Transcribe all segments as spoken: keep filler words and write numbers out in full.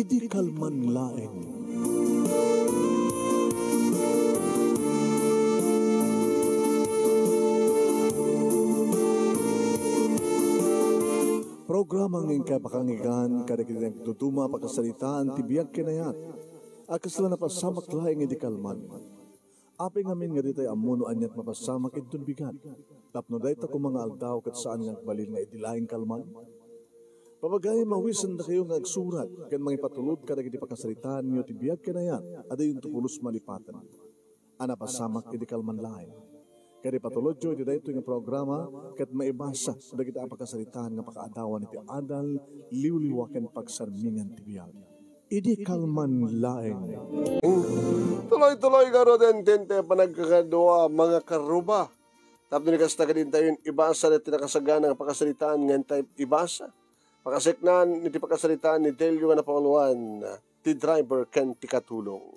Idi kalman laeng. Programa nga inkay pakanggan kadagiti nagduduma a pakasaritaan ti biag ken ayat a kasla napasamak laeng idi kalman. Apay ngamin nga ditay ammo no aniat mapasamak inton bigat? Tapno dayta koma nga aldaw ket saan nga agbalin nga idi laeng kalman? Papagayam, awisendakayo nga agsurat ken mangipatulod kadagiti pakasaritaanyo ti biag ken ayat a diyonto pulos malipaten a napasamak idi kalman laeng. Ket ipatulodyo iti daytoy nga programa ket maibasa dagiti a pakasaritaan nga pakaadawan iti adal, liwliwa ken pagsarmingan ti biag. Idi kalman laeng. Tuloy-tuloy ngaruden ti panagkakadua, mga karuba. Tapno ni kasta, kadintayon ibasa daytoy nakasagana nga pakasaritaan nga intay ibasa. Pakaseknan iti pakasaritaan ni Delio nga napauluan, ti driver ken ti katulong.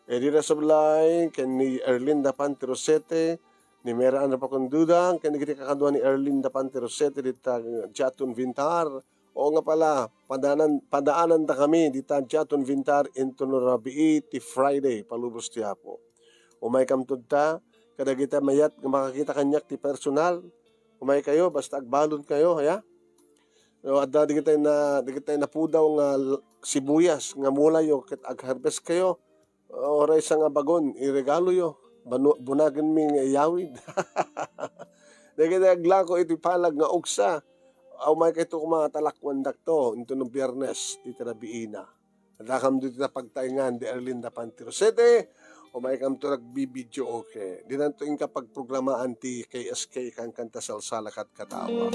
Idi nasablay ken ni Erlinda Panterosete, ni Mera Anna Pakunduda, ken dagiti kakadua ni Erlinda Panterosete dita Jatun Vintar. O nga pala, padaanan, padaanandakami dita Jatun Vintar inton rabii ti Friday, palubos ti Apo. Umaykamto ta, kadagiti mayat nga makakita kaniak ti personal, umaykayo, basta agbalonkayo, aya? No, adda dagiti na, dagiti napudaw nga l-, sibuyas nga mulayo ket agharvestkayo. Uray sanga bagon, iregaloyo. Banu-, bunagenmi nga iyawid. Dagiti aglako iti palag nga uksa, umaykayto koma, talakuandakto inton no Biernes iti rabiina. Adakam ditoy ta pagtaengan, di Erlinda Panterosete, umaykamto agbibideo, okay. Dinanto inka pagprogramaan ti K S K, Kankanta, Salsa, Lakat, Katawa.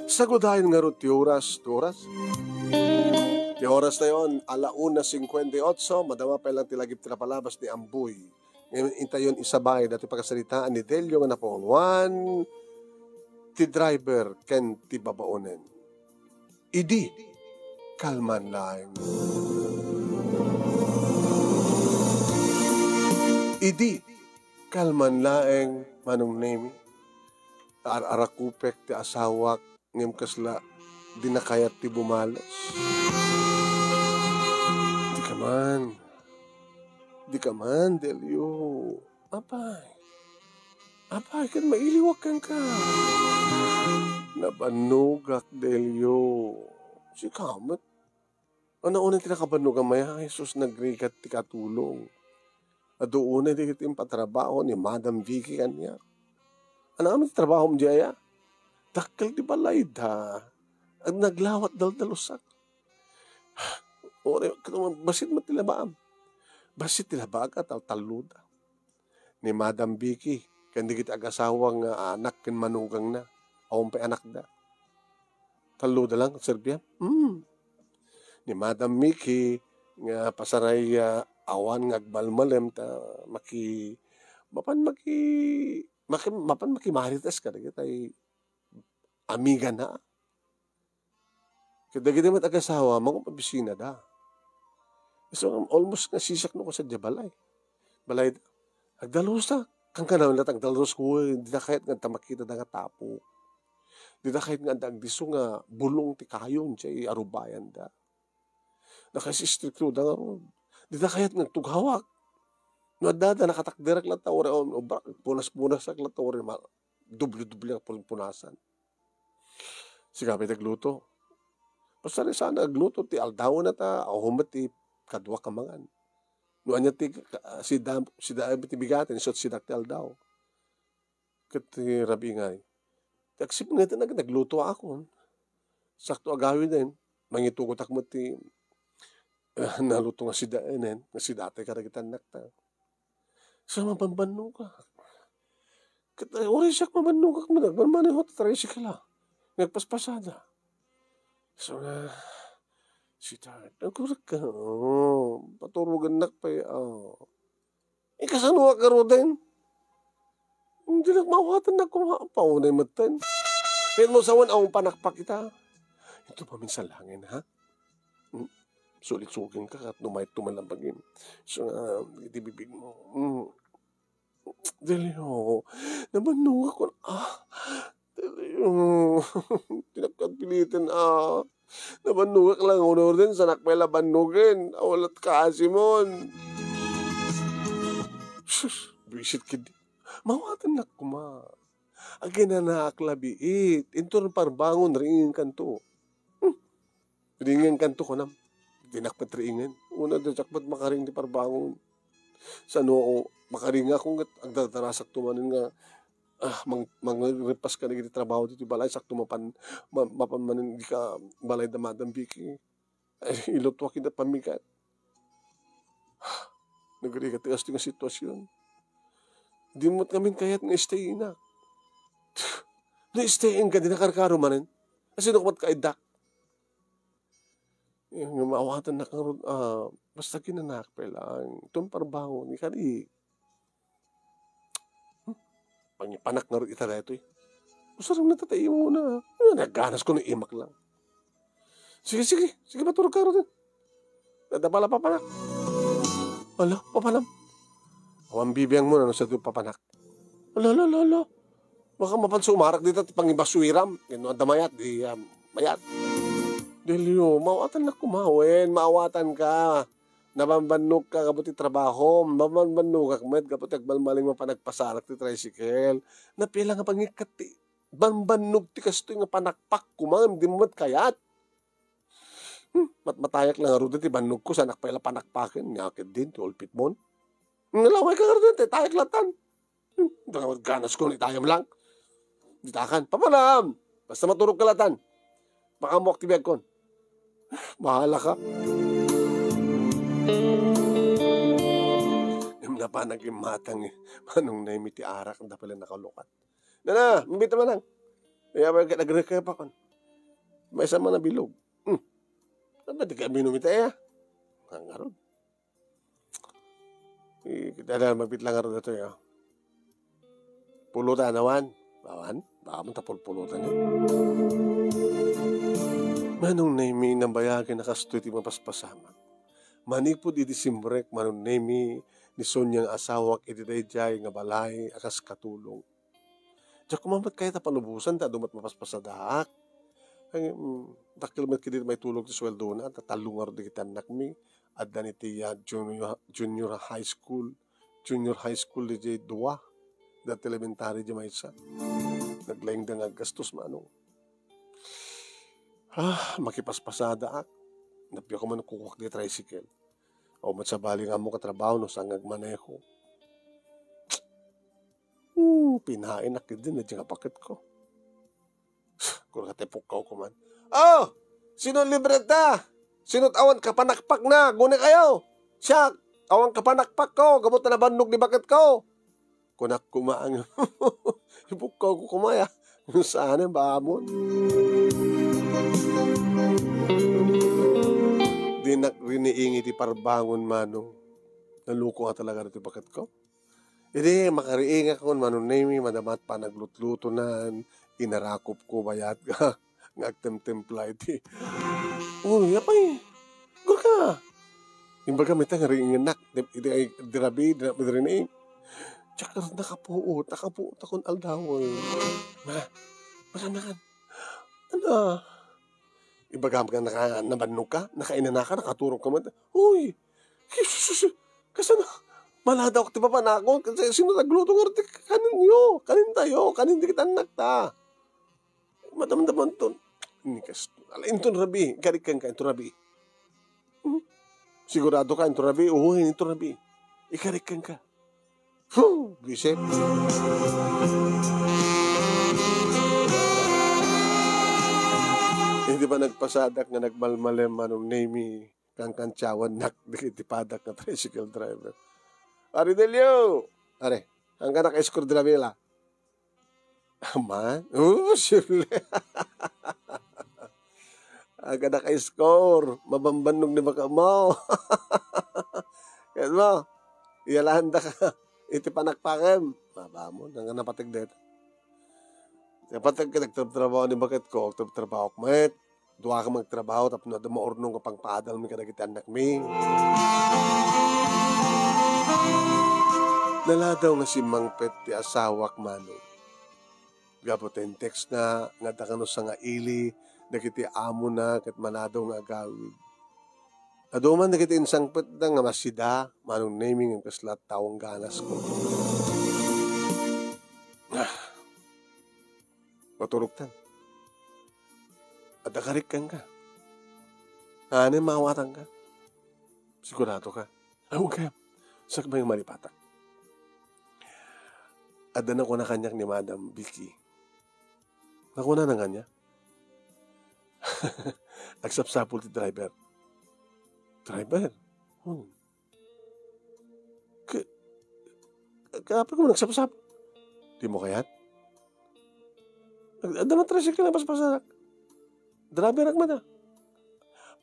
Sagudayen ngarud ti oras, ti oras. Ti oras tayon, ala una cincuenta y ocho, madama pay lang ti lagip ti napalabas ni Amboy. Ngayon, intayon isabay dati pakasaritaan ni Delio nga napauluan, ti driver ken ti babaonen. Idi kalman laeng. Idi kalman laeng, Manong Nemi, ar-arakupek ti asawak, ngem kasla dina kayat ti bumales. Dika man. Dika man, Delio. Apay. Apay, ket mailiwak kenka. Nabannogak, Delio. Sika met. Ano, unay ti nakabannogam aya, Jesus, nagrigat ti katulong. Adu unay dagiti impatrabaho ni Madam Vicky kaniak. Ano amin ti trabahom di aya? Dakkel ti balayda. Ag naglawat daldalusak. Ore, bassit met ti labaam. Bassit ti labaak, a tal-, talloda. Ni Madam Vicky, ken dagiti agasawa nga anak ken manugangna, awan pay anakda. Talloda lang, serbian. Hmm. Ni Madam Vicky, nga pasaray, ah, awan nga agbalmalem, ta maki-, mapan maki-, maki-, mapan makimarites kadagitay amigana. Ket dagiti met agasawa, mangupabisinada. So, almost nga sisak no kasadiay balay. Balay, agdalusak. Kankanayon latta agdalus ko, eh, dina kayat nga adda makita da nga tapok. Dina kayat nga adda agdisso nga bulong ti kayon, ti arubayanda. Nakaistrikto da ngarud. Dina kayat nga agtughawak. No adda da, nakatakderak latta, ore, o, o, punas-punasak latta, ore, ma-, doble-doble nga pun-, punasan. Sika pay ti agluto. Basta ni sana agluto ti aldaw na ta, awan met ti kaduak a mangan. No ania ti ka-, sida, sida ti bigaten, isu ti sidak ti aldaw. Ket ti rabii ngay. Ti agsipngetan, nag-, nagluto akon. Sakto agawiden, mangitugotak met ti, eh, naluto nga sidaenen, nga sidate kadagiti annakta. So, mabambannogak. Ket, eh, uray siak mabannogak met, agmanmaneho ti tricycle, ah. Nagpaspasada. So, nga, sweetheart, agkurek ka, oh, paturogennak pay, oh. Eh, kasanoak ngaruden? Dinak maawatan na kuma, paunay metten. Pero no sawen, awan panakpak ita. Ito pa minsan langin, ha? Hmm? Sulit-sukin ka, kat numay tumalabagin. So, ah, iti bibig mo. Hmm. Delio, nabannogak ko, ah, Delio, tinapkad pilitan, ah. Nabannogak la nga unorden, sanak pay la bannogen. Awalat ka, Simon. Sus, buisit ketdi. Mawatennak koma. Aginanaak la biit. Inton parbangon, riingenkanto. Hmm. Riingenkanto, kunam. Dinak met riingen. Una, diak met makaring ti parbangon. Sano, makaring ako, agdardarasakto manen nga, ah, mang-, mangrepas ka dagiti trabaho ditoy balay, sakto mapan, ma-, mapan manen dika balay da Madam Vicky. Ay, ilutuak ida pamigat. Nagrigat ti kastoy nga sitwasyon. Di met ngamin kayat nga istayenak. No istayenka, di nakarkaro manen. Asino ka met kaiddak? Nga maawatannak ngarud, ah, basta kinanaak pay laeng. Inton parbangon, ikari. Hmm? Pangipanak ngarud ita daytoy. Usarem na tatay imuna. Ah, nagganas ko no imak lang. Sige, sige. Sige, maturog ka ngarud. Dadda pala papanak. Ala, papanam. Awan bibiangmo no saan ti papanak. Ala, ala, ala, ala. Baka mapan sumarak dita ti pangibasuiram. Ken no adda mayat, di, ah, mayat. Delio, maawatannak koma wen, maawatanka. Nabambannogka gapu ti trabahom, nabambannogak met gapu ti agmalmalingmo a panagpasarak ti tricycle. Napia la nga pangikkat ti bambannog ti kastoy nga panakpak koma ngem dimo met kayat. Hmm, matmatayak la ngaruden ti bannogko, saanak pay la panakpaken. Nia ketdin ti ulpitmon. Nalawayka ngaruden, ti tayak latan. Hmm, ganas ko, itayam lang. Ditakan, papanam! Basta maturog ka latan. Pakaammoak ti biagkon. Bahala ka. Ngem napan nagimmatang, eh. Manong Nemi ti arak, da pala nakalukat. Nana, mabita manang. Kaya ba ka nagrekep akon? Maysa man a bilog. Hmm. Saan ba ti kaminum ita, eh? Ang ngarud. Eh, kita na, mabit lang ngarud ito, eh. Pulutan, awan? Awan? Baka man ta pulpulutan, eh. Manong Nemi, nabayag a kastoy ti mapaspasamak. Manipud idi simrek, Manong Nemi, ni Sonia nga asawak iti daydiay nga balay a kas katulong. Diak koma met kayat a palubosan ta adu met mapaspasadaak. Ay, mm, dakkel met ketdi maitulog ti sueldona, ta tallo ngarud dagiti annakmi. Adda ni ti, ah, junior, junior high school. Junior high school diay dua. Adda ti elementary diay maysa. Naglaingda nga aggastos, manong. Ah, makipaspasadaak. Napia koma no kukuak diay tricycle. Awan met sabali nga ammok a trabaho no saan nga agmaneho. Hmm, pinayenak ketdi daydiay nga baketko. Kuna ti pukkaw ko man. "Oh! Sino libre ta? Sino awan kapanakpak na? Guni kayo! Siak, awan kapanakpak ko, gapu ta nabannog ni baketko." Kunak koma nga, ipukkaw ko koma ya. Saan, bamon. Dinak riniing iti parbangon, manong. Naluko nga talaga ti baketko. Idi makariingak kon Manong Nemi, madama ti panaglutlutonan, inarakopko bayat nga, nga agtemtempla iti. Uy, apay, gurka. Imbagam ita nga riingennak, iti, iti rabii, di na, di riing. Diak nakapuot, nakapuot akon aldawen. Ma, makan, makan. Ano? Ibagam nga naka-, nabannogka, nakainanaka, nakaturogka met. Uy! Sus, sus, sus. Kasano? Maladawak ti papanakon. Kasi sino nagluto nga ti kaninyo? Kanintayo? Kanin dagiti annakta? Madamdamanton. Ni kasto. Ala, inton rabii. Ikarik kenka, inton rabii. Hmm? Sigurado ka, inton rabii? Oo, inton rabii. Ikarik kenka. Huh, buisit. Idi panagpasadak nga nagmalmalem Manong Nemi, kankantiawannak dagiti padak nga tricycle driver. "Pare Delio! Pare, saan ka naka-score de la vela?" "Ama? Oo, posible." Aga naka-score, mabambannog ni baketmo. Ket mo, iyalaandaka iti panakpakem. Mabamon, nga napateg deta. Napateg ket agtrabtrabaho ni baketko, agtrabtrabahok met. Duaka nga agtrabaho tapno adda maurnong nga pangpaadalmi kadagiti annakmi. Naladaw nga simmangpet ti asawak, manong. Gapu ta in-textna nga adda kano sangaili dagiti amona ket maladaw nga agawid. Adu man dagiti insangpetda nga masida, Manong Nemy, ngem kasla tawen ganasko. Ah. Maturogtan. Adda karik kenka. Awatanka. Sigurado ka. Awan kaya. Sakbay nga malipatak. Adda nakuna kaniak ni Madam Vicky. Nakuna na kaniak. Agsapsapul ti driver. Driver? Hmm. Ka-, kaapay ko nagsapsap. Dimo kayat? Ag-, adda man tricycle nga paspasarak. Driver ak man, ah.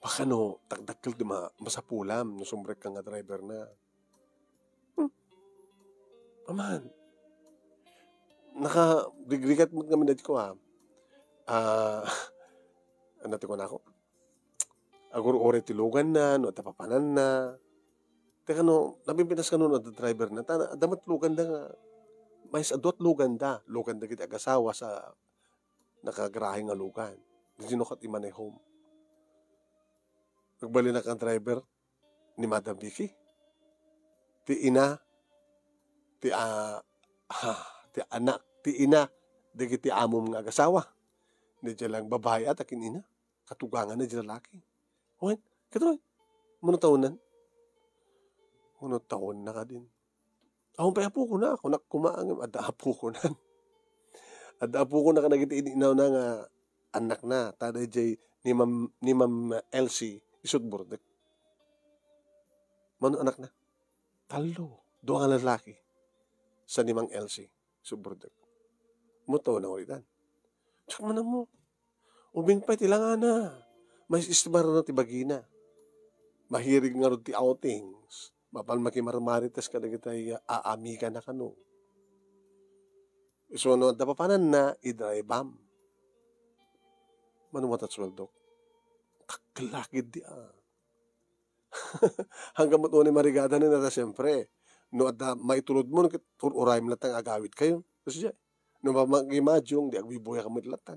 Baka no, takdakkel ti ma-, masapulam no sumrekka nga driver na. Hmm. Aman. Naka-, rigrigat met ngamin dati ko, ah. Ah, ano ti kunako? Agur-uray ti luganna, no, adda papananna. Teka, no, nabibinas kano, no, adda driver na. Ta-, adda met luganda nga, mais adua ti luganda. Luganda dagiti agasawa sa nakagarahe nga lugan. Di no kat imanehom. Nagbalinak ang driver ni Madam Vicky. Ti ina, ti, ah, ah, ti anak, ti ina, dagiti amom nga agasawa. Ni lang babae at akin ina. Katugangan na di lalaki. Wen, katuloy. Mano taonan? Mano taon na kadin? Awan pay apokona, kunak koma, ngem adda apokona. Adda apokona kadagiti in-, inawna nga annakna, ta daydiay ni Ma'am, ni Ma'am Elsie, isut Burdek. Mano annakna? Tallo. Dua nga lalaki. Sa ni Mang Elsie, isut Burdek. Mano taon na ulitan. Diak man ammo. Ubing pay ti langana. Mais-estimar na ti bagina. Mahirig ngarud ti outings. Mapan makimarmarites kadagiti aamigana kano. Isu no adda papananna, i-drive-am. Mano met ti sueldok? Dakkel la ketdi, ah. Anggaman met unay marigada na, ta siempre, no adda maitulodmo, no ket ur-urayem latta nga agawidkayo. Kasdiay. No mapan makimadiong, di agbuybuyakam met latta.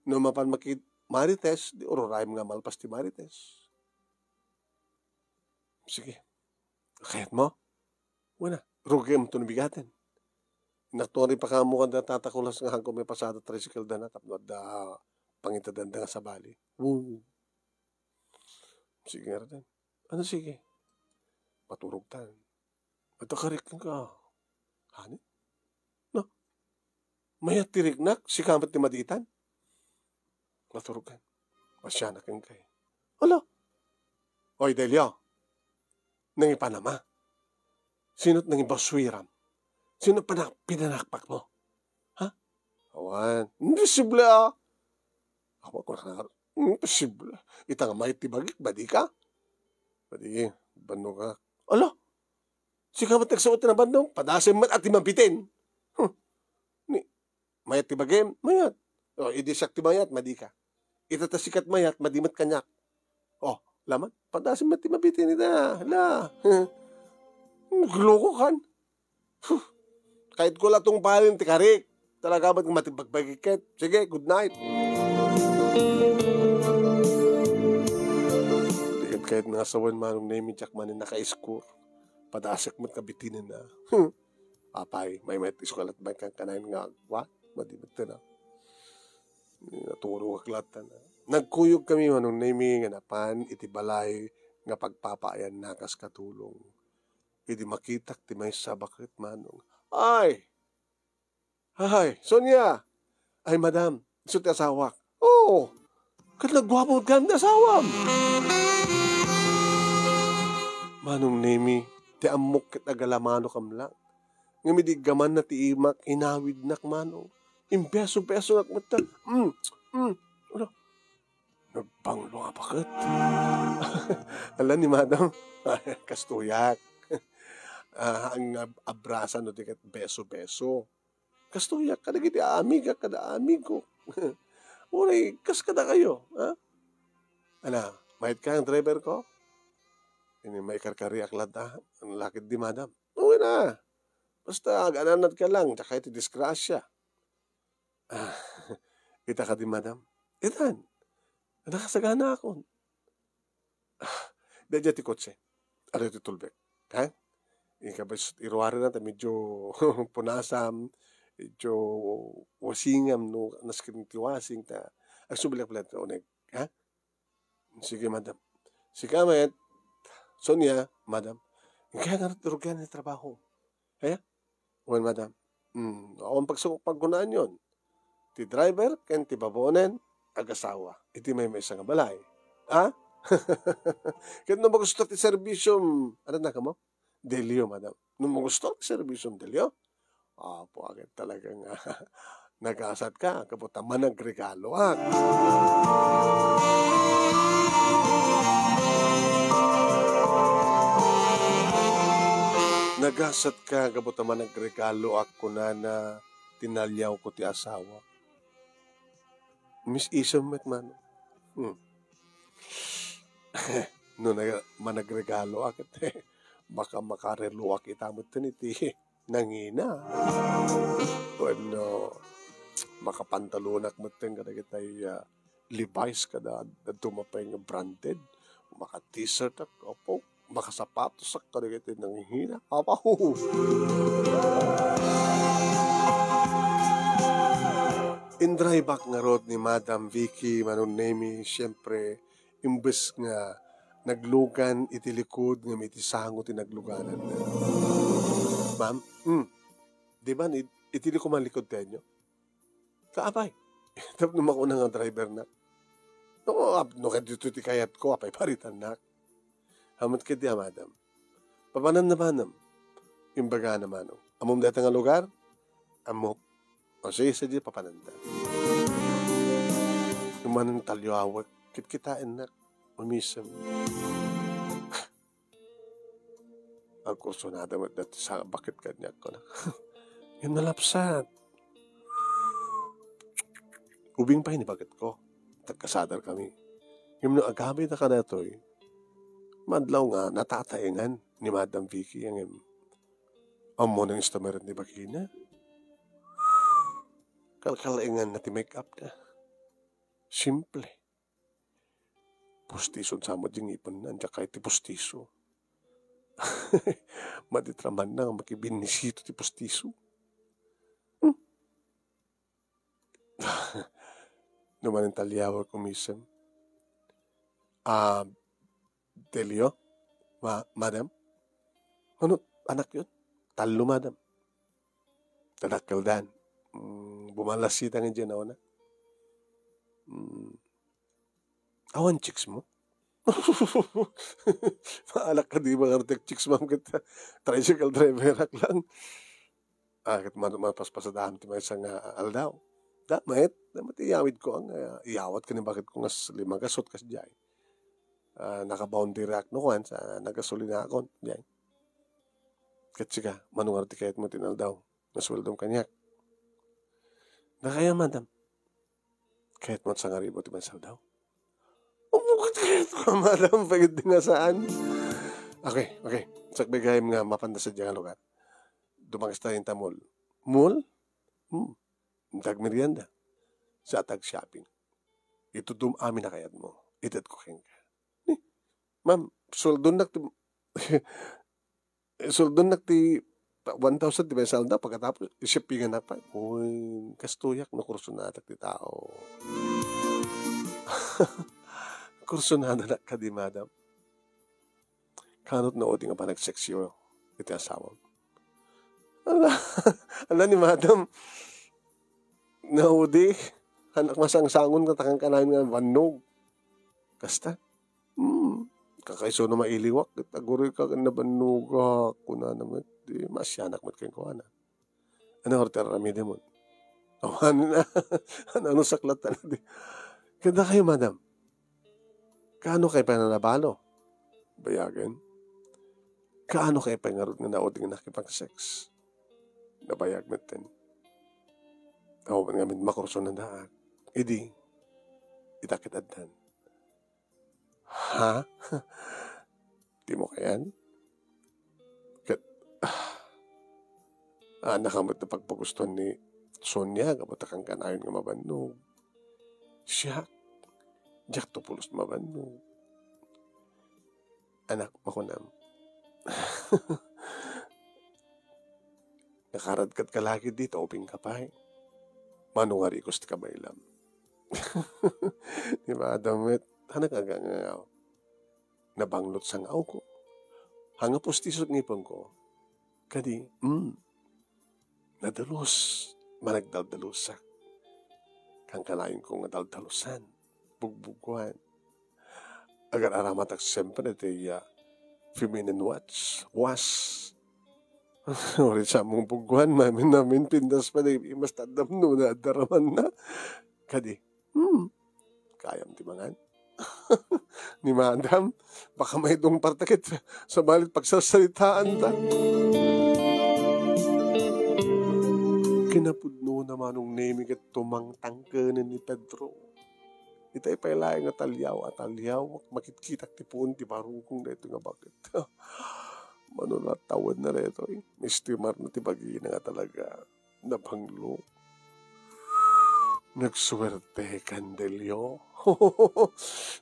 No mapan makimarites, di ur-urayem nga malpas ti marites. Sige. Kayatmo? Wen a, rugiemto no bigaten. Naktuari pa kamo kanda Tata Kulas nga hangko may pasada tricycle dana tapno adda pangitedanda nga sabali. Woo. Sige ngaruden. Ano sige? Maturogtan. Adda karik kenka. Hani? No? Mayat ti riknak, sika met ti madiitan? Maturogtan. Pasianak kenka. Ala? Oy, Delio. Nangipanam a? Sino ti nangibaswiram? Sino panak-, pinanakpakmo? Ha? Awan. Imposible, ah. Ako, ako, imposible. Ita nga mayat ti bagik, madika? Madi, banno ka. Ala? Sika met nagsuot na banno? Padasem met a ti mabitin. Hmm. Ni, mayat ti bagim? Mayat. O, idi siak ti mayat, madi ka. Ita ta sika ti mayat, madi met kaniak. O, laman, padasem met ti mabitin ita. La. Nagluko kan. Huh. Kayat ko la tungpalen ti karik. Talaga met nga matibagbagi ket. Sige, good night. Di ket kayat nga sawen, Manong Nemy, diak manen nakaiskur. Padasek met kabitinen na. Huh. Apay, maymayat isu ka lat maikankanayon nga agwa. Madi met na. Naturogak latta na. Nagkuyogkami, Manong Nemy, nga napan iti balay nga pagpapaayanna kas katulong. Idi makitak ti maysa a baket, Manong. Ay! Ay, Sonia! Ay, madam, isu ti asawak. Oo! Ket naguapo met gayam ti asawam! Manong Nemy, ti ammok ket agalamanokam lang. Ngem idi iggamanna ti imak, inawidnak, Manong. Imbeso-besonak met ta. Mm, mm. Ala, nagbanglo nga baket. Ala ni madam, kastoyak. Ah, ang ab-, abrasa no di ket beso-beso. Kastoyak kadagiti amigak kada amigo. Uray, kas kadakayo, ha? Ala, mayat ka ang driver ko? Ini maikarkariak latta, ang lakit di madam. Uwi na. Basta, agananad ka lang, tsaka iti disgrasya. Ah, ita ka di madam? Itan, nakasaganaakon. Daydiay ti kotse. Adu ti tulbek. Ha? Inkabes, iruarina ta medyo punasam, medyo wasingam no nasken ti wasing ta. Agsubliak pay laeng uneg. Ha? Sige, madam. Sika met, Sonia, madam. Kaya nga rugian ti trabaho. Kaya? Wen, madam. Hmm, awan pagsu-, pagkunaanyon. Ti driver ken ti babonen, agasawa. Iti maymaysa nga balay. Ha? Ket no magusto ti serbisyom, ano na kamo? Delio, madam. No magusto ti serbisyom, Delio? Apo, agad talaga nga nagasat ka, kabuta managregaloak. Nagasat ka, kabuta managregaloak, kunana, tinaliaw ko ti asawa. Mis-isem met, Manong. Hmm. No na-, managregaloak, baka makareloak ita met iti nangina. Wenno, makapantalonak met kadagitay, ah, Levi's kada, adda mapay nga branded. Maka-t-shirt ak, opo. Makasapatos ak kadagiti nanghina. Apaw! Indrive-ak ngarud ni Madam Vicky, Manong Nemy, siyempre, imbes nga naglugan iti likud, ngem iti sango ti naglugananna. Ma'am, hmm, di ba, it-, iti likud man likud tayo? Kaapay. Tapno makuna nga driver na. No, ap-, no, kadito ti kayatko, apay paritannak. Hamat kadi a madam. Papananna, madam. Imbagana, Manong. Ammom dayta nga lugar? Ammok. O, sige, sige, papananta. Yung manang talyo awak, kitkitaennak. Umisem. Agkursunada met dayta sa baket kaniak, kuna. Ngem nalapsat. Ubing pay ni baketko. Tagkasadar kami. Ngem no agamit a kadatoy, madlaw nga natataengan ni Madam Vicky, ngem ammo nang istameret ni bakina. Kalkalaenganna ti make-up na. Simple. Pustiso sa met ti ngipenna, ania kay ti pustiso? Maditra man na nga makibinnisito ti pustiso. Hmm. No manen talyaw, kumisem. Ah, Delio? Ma-, madam? Ano, anak yun? Tallo, madam. Tadakkel dan. Mm, bumalas sita nga dyan, una. Mm. Awan chicks mo? Maalak ka, di ba, nga chicks, ma'am, kita. Tricycle driver ak lang. Ah, ket ma-, mapaspasadaam ti maysa nga aldaw. Da, met, da, met iyawid ko ang, ah, iyawat ken ni baketko nga s-, lima gasut kas jay. Ah, naka-boundary ak no kuan sa nagasolina akon, jay. Ket sika, mano ngarud ti kayatmo ti inaldaw nga sueldom kaniak? Dakaya, madam. Kayat mo sangaribu ti maysa aldaw? Umukot kayat ko, madam, pagid nga saan. Okay, okay. Sakbay gayam nga mapanda sa nga lugar. Dumangis tayo ta mall. Mall? Hmm. Tag merienda. Sa tag shopping. Itudom amin a kayat mo. Ited ko kenka. Ni, ma'am, sueldonak ti, sueldonak ti one thousand ti maysa aldaw, pagkatapos, i-shoppingan na pa. Uy, kastoyak no kursonadak ti tao. Kursonada na kadi, madam. Kanot naudi nga panagseksyo iti asawam? Ala, ala ni madam. Naudi, anak masangsangon nga takan kanayon nga bannog. Kasta? Hmm, kakaiso no mailiwak, ket aguroy ka ken nabannogak, kunana met, di maasyanak met kenkuana. Ano, ti aramidem? Awan na. Ano, ano saklat na di? Kada kayo, madam. Kaano kayo pa nanabalo? Bayagen. Kaano kayo pa ngarud nga nauding nakipag-sex? Nabayag metten. Awan nga min makurso na daak. Idi, itakit addan. Ha? Di mo kayan? Ket, ah, ah, nakamat na pagpagustuhan ni Sonia, kaba't akan kanayon nga mabannog. Siak, diakto pulos mabannog. Anak, makunam. Nakaradkat ka lagi dita, ubing ka pay. Mano nga rikos ti kabaylam? Ni madam met, anak, agangangaw. Nabanglot sangawko. Haan nga pustiso ti ngipengko. Kadi, mm, nadalus, managdaldalusak. Kankanayenko nga daldalusan, bugbuggoan. Agar-aramatak siempre ti, ah, feminine watch, was. Uray sa bugbuggoan, mamin-, maminpintas pay, di mas tandam no, nadaraman na. Kadi, hmm, kayam ti mangan. Ni madam, baka maidong parta ket sabali ti pagsarsaritaanta. Kinapudnona, Manong Nemi, ket tumangtang ken ni Pedro. Itay pay laeng a taliaw a taliawak, makitkitak ti puon ti barukong daytoy nga baket. Mano la tawenna daytoy? Mistimarna ti bagina nga talaga. Nabanglo. Nagsuertekan, Delio.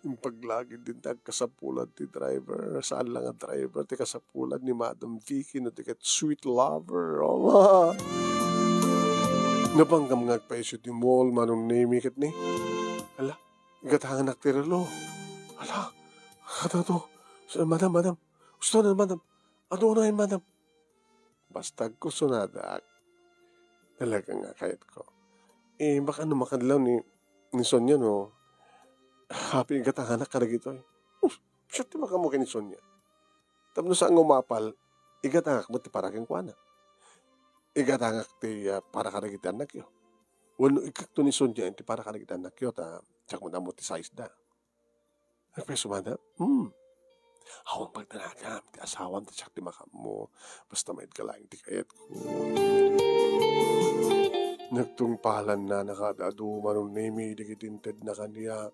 Impaglagid din ti agkasapulan ti driver. Saan la nga driver ti kasapulan, ni Madam Vicky no di ket sweet lover. Oma! Nabanggam nga agpaisyo ti mall, Manong Nemi, ket ni. Ala, igatanganak ti relo. Ala, kadato. Madam, madam. Usto na, madam. Adu na, madam. Basta agkusunadak, talaga nga kayatko. Eh, baka no makadlaw ni, ni Sonia, no? Happy igatanganak kadagitoy. Us, siya ti makaammo ken ni Sonia. Tapno saan nga umapal, igatangak met ti para kenkuana. Igatangak ti, ah, para kadagiti annakyo. Wenno ikkakto ni Sonia ti para kadagiti annakyo, ta siak met ammo ti size da. Agpayso, madam? Hmm. Awan pagdanagam, ti asawam ti siak ti makaammo. Basta maid ka laeng ti kayatko. Nagtungpalan na nakadadu, Manong Nemi, dagiti intedna kaniak.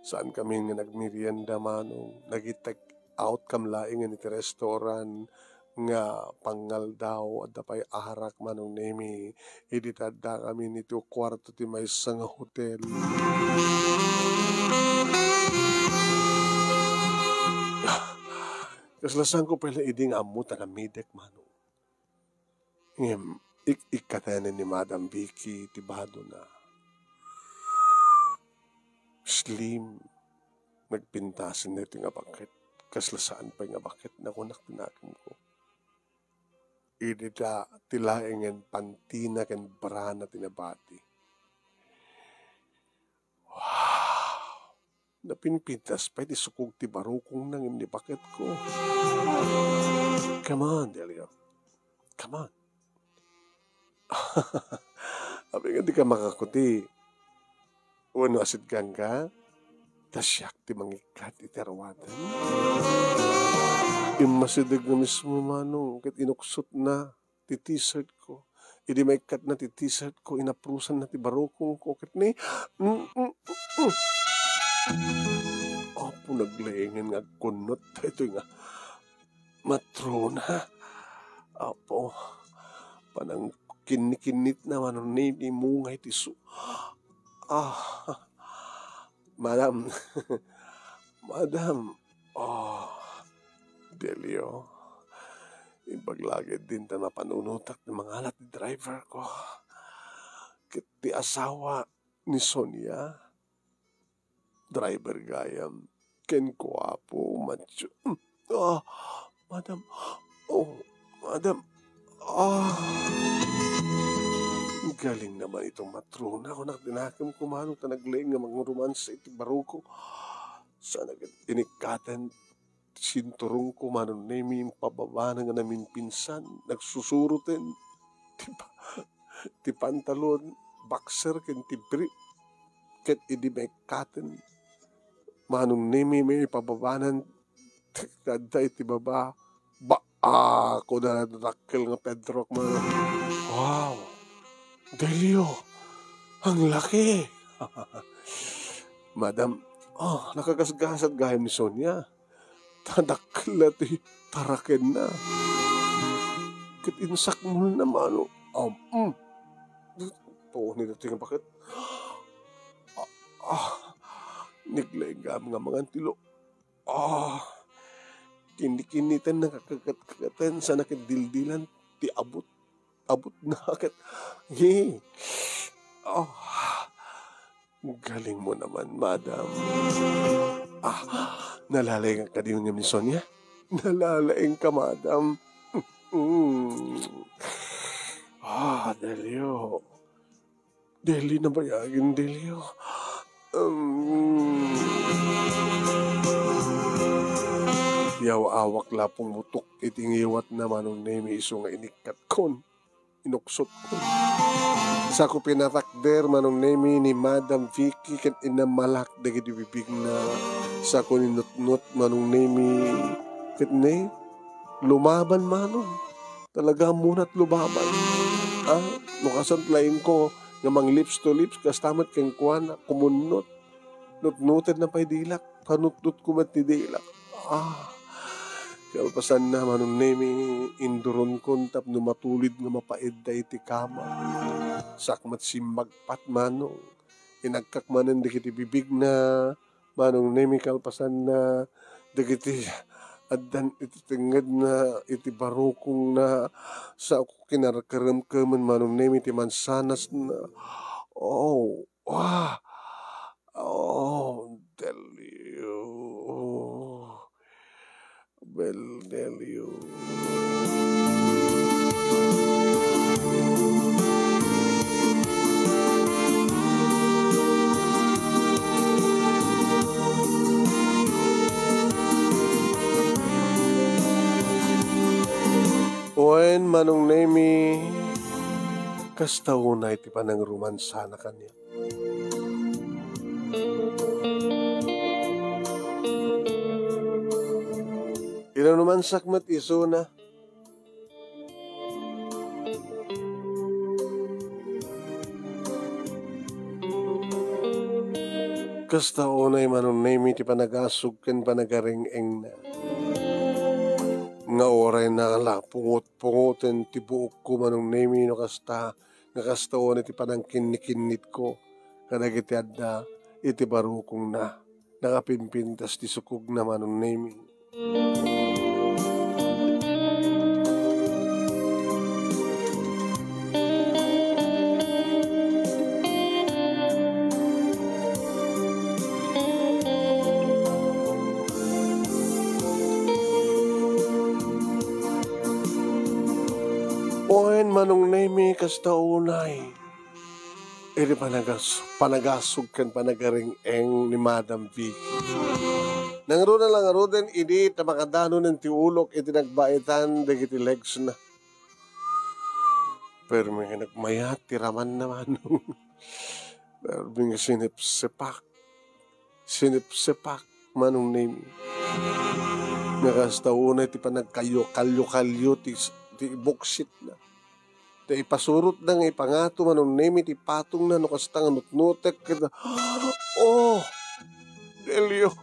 Saan kami nga nagmerienda, Manong. Nag-take out kam laeng iti restaurant. Nga pangngaldaw, adda pay arak, Manong Nemi, idi ta adda kami iti kuarto ti maysa nga hotel. Kasla saanko pay la idi nga ammo ta namidek, Manong. Ngem, ik-, ikkatenen ni Madam Vicky ti badona. Slim, nagpintasen daytoy nga baket. Kasla saan pay nga baket, nakunak ti nakemko. Idi ta ti laengen pantina ken brana ti nabati. Wow! Napinpintas pay ti sukog ti barukongna ngem ni baketko. Come on, Delio. Come on. Apay nga dika makakuti? Wenno asidgangka? Ta siak ti mangikkat iti aruaten. Immasideg nga mismo, Manong, ket inuksotna ti t-shirtko. Idi maikkatna ti t-shirtko, inaprusanna ti barukongko, ket ni, mm, mm, mm, mm. Apo, naglaengen nga agkunnot daytoy nga matrona. Apo, panangkinnikinnitna, Manong Nemi, mungay ti su-, ah, madam, madam, ah, Delio, imbag la ketdin ta mapanunotak ti mangalat ti driverko. Ket ti asawa ni Sonia, driver gayam, ken guapo, macho. Mm. Ah, madam. Oh, madam. Ah. Galing naman itong matrona. Kunak, dinakemko, Manong, ta naglaeng nga mangromansa iti baruko. Saan nga inikkaten ti sinturongko, Manong Nemi, impababana nga naminpinsan, nagsusuroten ti pa-, ti pantalon, boxer, ken ti brief. Ket idi maikkaten, Manong Nemi, maipababanan, adda iti baba. Ba, ah, kuna, nadakkel nga Pedro, Manong. Wow! Delio! Ang laki! Madam, oh, nakagasgasat gayam ni Sonia. Ta dakkel la ti tarakenna. Ket insakmolna, Manong. Um, mm. Tuon iti nga baket. Ah, Ah, naglaing nga mangan ti lo-, ah, kinnikinniten, nakakakatkaten, sana ket dildilan ti abut, abut na ket, ye. Ah, galing mo naman, madam. Ah, nalalaing ka din nga ni Sonia? Nalalaing ka, madam. Mm. Ah, Delio. Delio, nabayagen, Delio. Um, yaw awak la pumutok iti ngiwatna, Manong Nemi, isu nga inikkatkon, inuksotkon. Sako pinatakder, Manong Nemi, ni Madam Vicky ken inamalak dagiti bibigna. Sako ninutnot, Manong Nemi, ket ne, lumaban, Manong. Talaga munat lubaban. Ah, no kasano laingko nga mang lips to lips, kasta met kenkuana, kumunnot. Nutnotenna pay dilak, panutnotko met ti dilak. Ah, kalpasanna, Manong Nemi, induronkon tapno matulid nga mapaedda iti kama. Sakmet simmagpat, Manong. Inagkak manen dagiti bibigna, Manong Nemi, kalpasanna, dagiti addan iti tengngedna, iti barukongna, sa kinarkaremkemen, Manong Nemi, ti mansanasna. Oh, ah, oh, Delio. Bel Delio. Wen, Manong Nemi, kasta unay ti panangromansana kaniak. Inanumansak met isuna. Kasta unay, Manong Nemi, ti panagasog ken panagareng-engna. Nga uray na la pungot-pungoten ti buokko, Manong Nemi, no kasta, nga kasta unay ti panangkinnikinnitko kadagiti adda iti barukongna. Nakapimpintas ti sukogna, Manong Nemi. Wen, Manong Nemi, kasta unay. Idi panagas-, panagasog ken panagareng-eng ni Madam Vicky. Nangruna la ngaruden idi ta makadanonen ti ulok iti nagbaetan dagiti legsna. Permi nga nagmayat ti ramanna, Manong. Permi nga sinipsipak. Sinipsipak, Manong Nemi. Nga kasta unay ti panagkayo-, kalyo-kalyo ti, ti buksitna. Ta ipasurotna nga ipangato, Manong Nemi, ti patongna no kasta nga nutnotek ket, "Oh, Delio!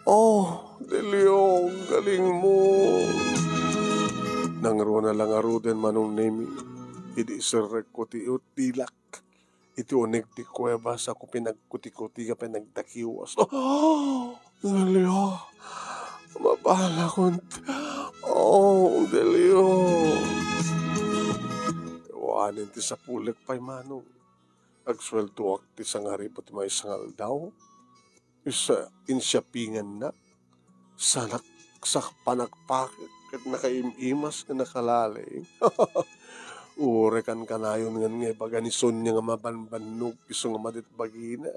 Oh, Delio, galing mo!" Nangruna la ngaruden, Manong Nemi, idi iserrekko ti ut-, dilak iti uneg ti kuweba, sako pinagkuti-kuti nga pinagdakiwas. Oh, Delio! Mabalakon. Oh, Delio! Awanen ti sapulek pay, Manong. Agsueldoak ti sangaribut ti maysa nga aldaw. Isa, insiapingannak. Sanak-, sakpanakpakek ket nakaim-imas nga nakalaling. Uray kankanayon ngan nga ibaga ni Sonia nga mabanbannog isu nga madi ti bagina.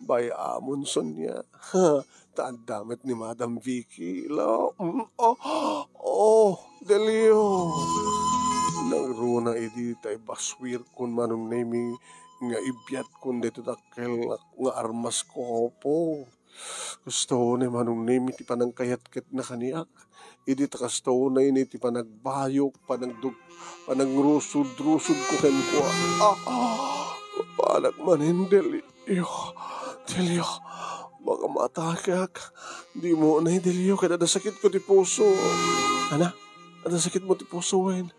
Bay-amon, Sonia. Ta adda met ni Madam Vicky. La, mm, oh, oh, Delio. Nangruna idi ta ibaswirkon, Manong Nemi, nga ibiadkon daytoy dakkel nga, nga armasko, apo. Kasta unay, Manong Nemi, ti panangkayatketna kaniak. Idi ta kasta unay ni ti panagbayok, panagdug-, panangrusudrusudko kenkuana. Ah, ah, mabalak manen, Delio. Delio, baka maatakeak. Dimo unay, Delio, ket adda sakitko ti puso. Ana, adda sakitmo ti puso, wen?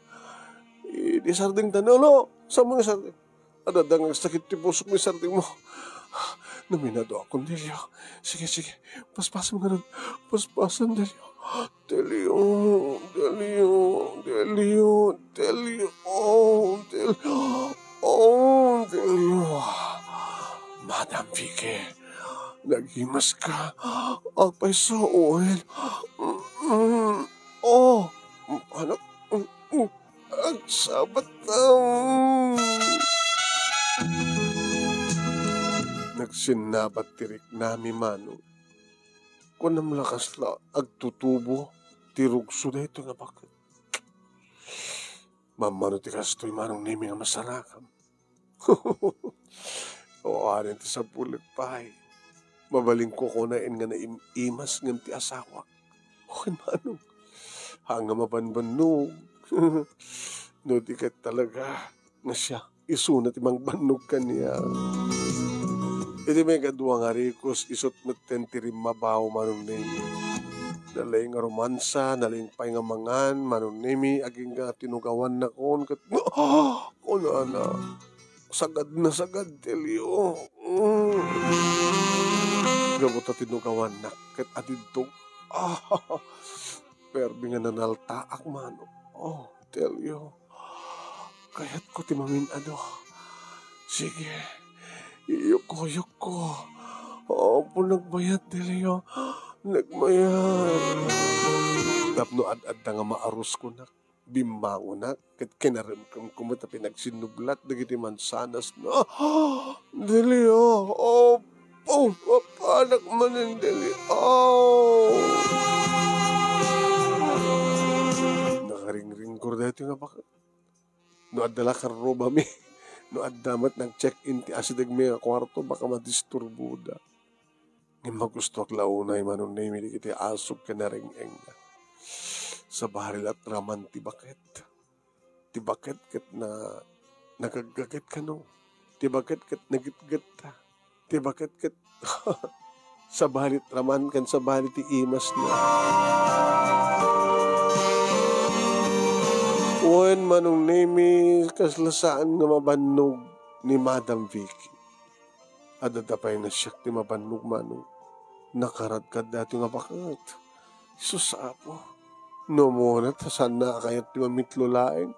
Idi sardengta, no, no. Saan mo nga sardeng? Adda nga sakit ti pusok ni sardengmo. Naminaduakon, Delio. Sige, sige. Paspasam ngarud. Paspasam, Delio. Delio, Delio, Delio, Delio, Delio. Oh, Delio. Madam Vicky, nagimas ka. Agpayso, wen. Mm, mm. Oh, anak. Mm, mm. Agsabat. Nagsinnabat ti riknami, Manong. Kunam la kasla agtutubo ti rugso daytoy nga baket. Mammano ti kastoy, Manong Nemi, nga masarakam? Awanen ti sabulek pay. Mabalinko kunaen nga naim-imas ngem ti asawak. Wen, Manong, haan nga mabanbannog. No di ket talaga nga siak, isuna ti mangbannog kaniak. Iti maikadua nga arikos, isut' metten ti rimmabaw, Manong Nemi. Nalaing nga romansa, nalaing pay nga mangan, Manong Nemi, agingga tinugawannakon ket, kunana, sagad na sagad, Delio. Mm. Gapu ta tinugawannak ket adidtog. Ah, permi nga nanaltaak, Manong. Oh, Delio. Kayatko ti mamin-adu. Sige. Iyukko-yukko. Apo, nagmayat, Delio. Nagmayat. Tapno ad-adda nga maaruskunak, bimmangonak, ket kinaremkemko met a pinagsinnublat dagiti mansanas. Delio, apo, mapanak manen, Delio. Nakaringringgur daytoy nga baket. No adda la karrubami, no adda met nag-check-in ti asidegmi nga kuarto, baka madisturboda. Ngem magustuak la unay, Manong Nemi, dagiti asog ken nareng-engna. Sabali la raman ti baket. Ti baket ket na-, nagaggaget kano. Ti baket ket nagitgetta. Ti baket ket sabali raman ken sabali ti imasna. Wen, Manong Nemi, kasla saan nga mabannog ni Madam Vicky. Adda pay nga siak ti mabannog, Manong. Nakaradkad daytoy nga baket. Sus, Apo. No umuna ta saanna a kayat ti mamitlo laeng,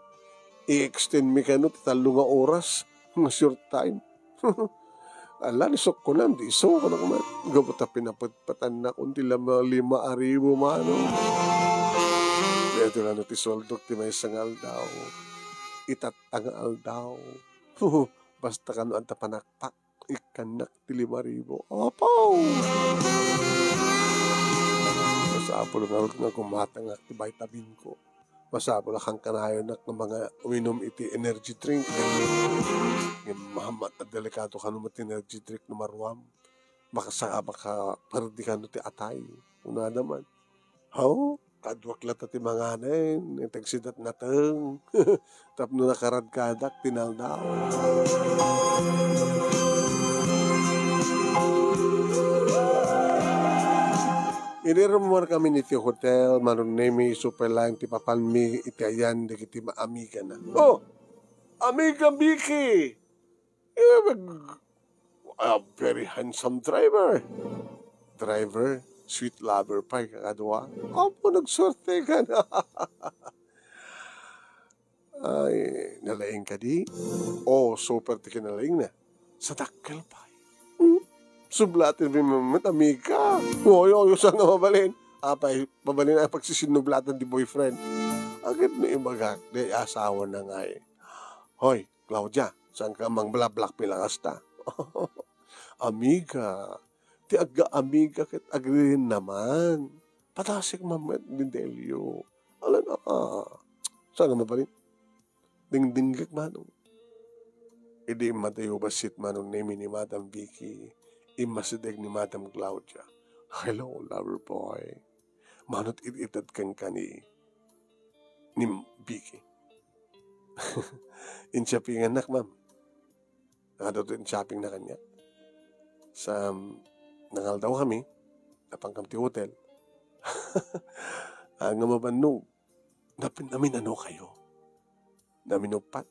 i-extend mi kano ti tallo nga oras nga short time. Ala, ni sukkonam, di isu, kunak man. Gapu ta pinapatpatannak ti lima, lima a ribu, Manong. Daytoy la no ti sueldok ti maysa nga aldaw. Itatta nga aldaw. Basta kano adda panakpak, ikkannak ti lima ribu. Apaw! Masapul ngarud nga gumatangak ti vitamin ko. Masapul a kankanayonak nga mangin-inom iti energy drink. Ngem mahammat a delikado kano met ti energy drink no maruam. Makasa-, makaperdi kano ti atay. Kunada man. Haw, kaduak latta ti manganen, iti agsidat nateng. Tapno nakaradkadak ti naldaw. Idi rummuarkami iti hotel, Manong Nemi, isu pay laeng ti papanmi iti ayan dagiti ma-, amigana. Oh! Amiga Vicky! Eh, mag-, a very handsome driver. Driver, sweet lover pay, kakadua. Apo, nagsuerte ka na. Ay, nalaing kadi? Oh, super ti kinalaingna. Sadakkel pay. Hmm? Sublaten mi met, amiga. Oy, oy, saan nga mabalin? Apay, mabalin a pagsisinnublatan ti boyfriend. Agid no ibagak, di asawana ngay. Hoy, Claudia, saan ka mangblablackmail a kasta? Amiga, ti agga-amiga ket agririnnaman. Padasek man met ni Delio. Ala na, ah. Saan nga mabalin? Dingdinggek, Manong. Idi immadayo bassit, Manong Nemi, ni Madam Vicky, immasideg ni Madam Claudia. Hello, lover boy. Manot it-ited kenka ni, ni Vicky. In-shoppingannak, ma'am. Nakadto in-shoppingna kaniak. Sa, nangaldaw kami, napangkam ti hotel. Ah, nga mabannog, napin-, namin-ano kayo? Naminuppat,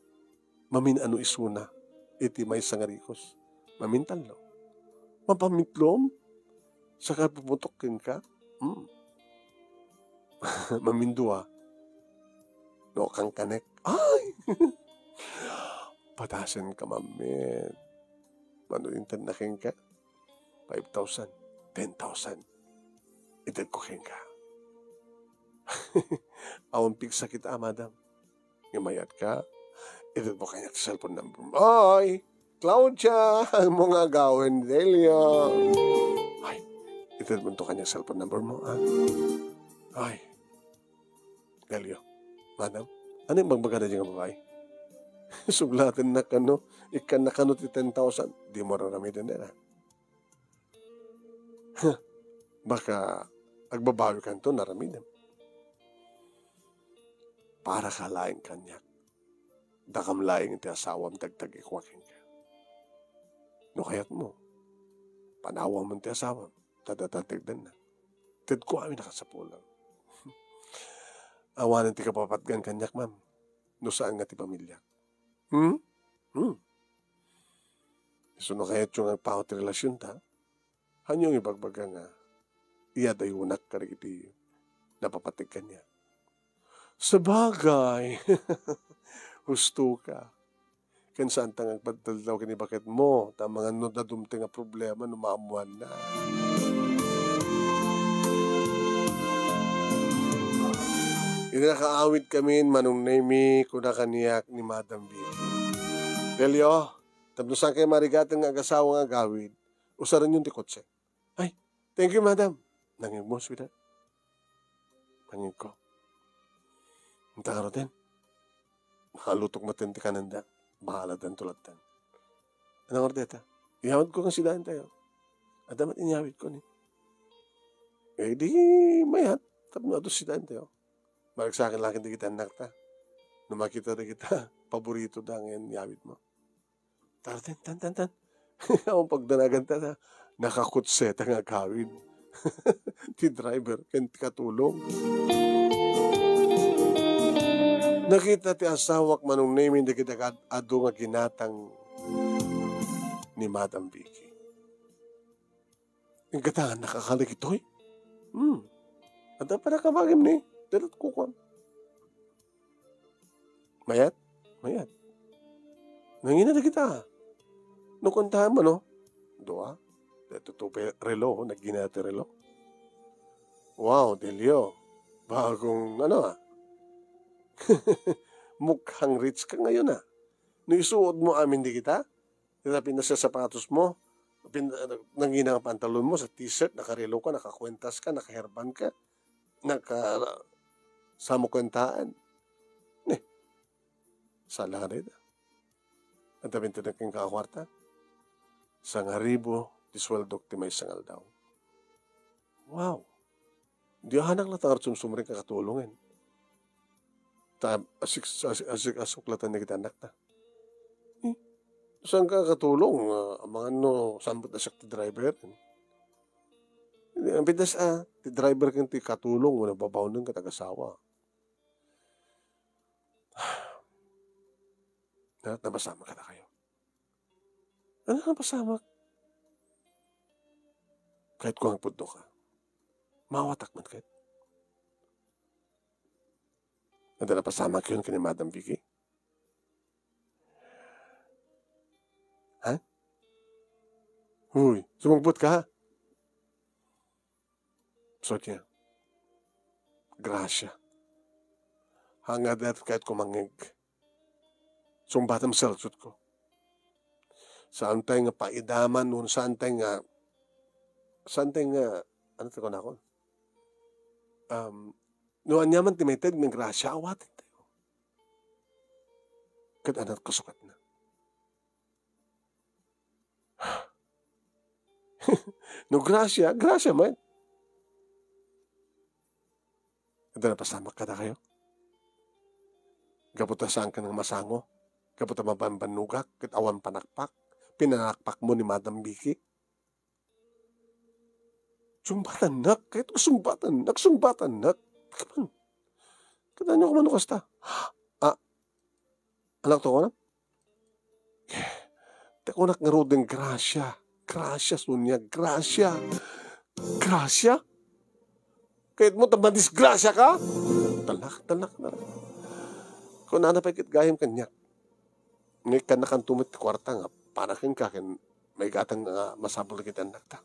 mamin-ano isuna iti maysa nga rikos. Mamintallo. Mapamitlom? Saka pumutok kenka? Hmm. Mamindua. No, kangkanek. Ay! Patasen ka, mamit. Mano intan na kenka? Five thousand, ten thousand. Ited ko kenka. Awan pigsakit, ah, madam. Nga mayat ka, ited mo kaniak ti cellphone number mo. Ay, Claudia, amo nga agawid, Delio. Ay, ited mo to kaniak cellphone number mo, ah. Ay, Delio, madam, ano yung magmagana dyan nga babae? Suglaten na kano, ikan na kano ti ten thousand, di mo raramiden dira. Baka agbabawi kanto, naramidem. Para ka laeng kaniak. Dakam laeng ti asawam dagdag-ikua kenka. No kayat mo, panawam mo ti asawam, ta dagdagdanna. Tedko amin a kasapulan. Awanen ti kapapatgan kaniak, ma'am, no saan nga ti pamiliak. Hmm? Hmm. Isu no kayatyo nga agpaut ti relasyonta, haanyo nga ibagbaga nga iyadayunak kadagiti napapateg kaniak. Sabagay, husto ka. Ken saanta nga agpadaldaw ken ni baketmo, ta amangan no dadumteng a problema no maammoanna. Idi nakaawidkamin, Manong Nemy, kuna kaniak ni Madam Vicky, "Delio, tapno saankayo marigaten nga agasawa nga agawid, usarenyon ti kotse." "Ay, thank you, madam." Nangngegmo, sweetheart. Nangngegko. Inta ngaruden, nakalutok met ti kanenda. Bahala danto latta. Ano nga deta? Iyawidko nga sidaentayo. Adda met inyawidko ni. Eh, di mayat. Tapno adu sidaentayo. Maragsakan laeng dagiti annakta. No makita dagita, paborito da nga inyawid mo. Tarten, tan, tan, tan. Awan pagdanaganta ta. Nakakutseta nga agawid. Ti driver ken ti katulong. Nakita ti asawak, Manong Nemy, dagiti agad-adu nga ginatang ni Madam Vicky. Inggatangan nakakali kitoy. Hmm. Adda para kabagim ni, dalat kukuam. Mayat? Mayat. Nangina dagita. No kuntahan mo, no? Dua. Dito to pe-, relo, nagina ti relo. Wow, Delio. Bagong, ano, ah. Mukhang rich ka ngayon, ah. No isuot mo amin di kita, Ita pintas nga sapatos mo, pin-, nangina nga pantalon mo, sa t-shirt, nakarelo ka, nakakuentas ka, nakaherban ka, naka-, samo kuentaan. Ne, sala ka dayta. Anta pintas nga kwarta? Sangaribu ti sueldok ti maysa nga aldaw. Wow! Di ahanak la ta nga sumsumrek nga katulongen. Ta asik-, asik-, asik-, asuklatan dagiti annakta. Eh, saan ka katulong? Ah, amangan no saan met a siak ti driver. Ang pitas, ah, ti driver ken ti katulong wenno babaonen ket agasawa. Na, napasamak kadakayo. Ano napasamak? Kahit kung agpudno ka. Mawatak man kahit. Adda napasamak yun kay ni Madam Vicky? Ha? Uy, sumugbot ka? Sabiak, "Gracia. Hangadat kahit kumangeg. Sungbatam sa lungsot ko. Saantay nga paidaman, no saantay nga, saantay nga, ano ti kunakon? Um, no aniaman ti maited nga gracia, awaten tayo." Ket anat kasukatna. No gracia, gracia man. Adda napasamak kadakayo? Gapu ta saanka nga masango, gapu ta mabanbannogak ket awan panakpak, pinanakpakmo ni Madam Vicky. Sungbatannak, kahit sungbatannak, sungbatannak. Kapan? Kadano ko man kasta. Ah, anak to ko na? Ta kunak ngaruden, gracia. Gracia, Sonia, gracia. Gracia? Kayatmo ta madisgracia ka? Talak, talak, talak. Kunana pay ket gayam kaniak. Nga ikkannakanto met ti kuarta nga para kenka ken maigatang nga masapul dagiti annakta.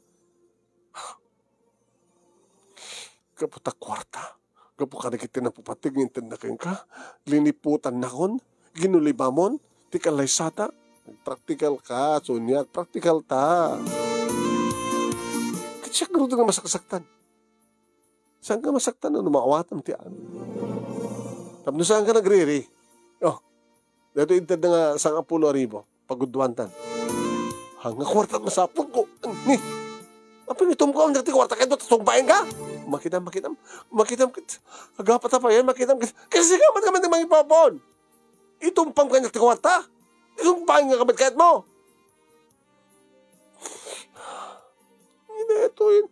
Gapu ta kuarta, gapu kadagiti napupateg nga intedna kenka, liniputannakon, ginulibamon, ti kallaysata. Praktikal ka, Sonia, praktikal ta. Ket siak ngarud nga masaksaktan. Saan ka masaktan no maawatam ti amin? Tapno saan ka nagriri? Oh, daytoy inted nga sangapulo a ribu, pagudduantan. Haan nga kuarta masapulko. Ni, apay, itumko ang dati kuarta kayatmo, ta sungbaen ka? Makitam, makitam, makitam kit. Agapa ta pa yan, makitam kit. Kasi ka, man ka man mangipapon. Itumpam ka niya ti kuarta. Itumpam nga kabit kayatmo. Ina, ito yun.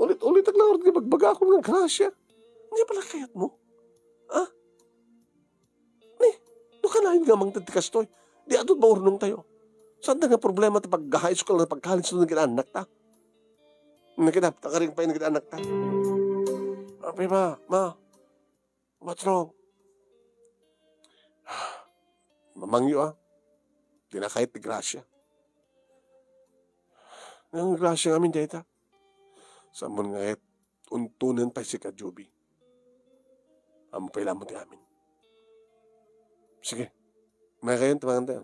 Ulit-ulit ang langit nga bagbagakon nga gracia. Hindi pala kayatmo. Ah? Ni, no kanayon nga mangted ti kastoy, di adun maurnong tayo. Saan ta nga problema ti pag-high school nga pag-college no naging anak ta? Naging anak ta, karing pa yung naging anak ta. Apay, ma, ma, what's wrong? Mamangyo, ah. Di na kayat ti gracia. Ang gracia nga amin, dayta. Samon nga kayat untunen pay si Kajubi. Ampay lamang ti amin. Sige. May kayon, tumangan tayo.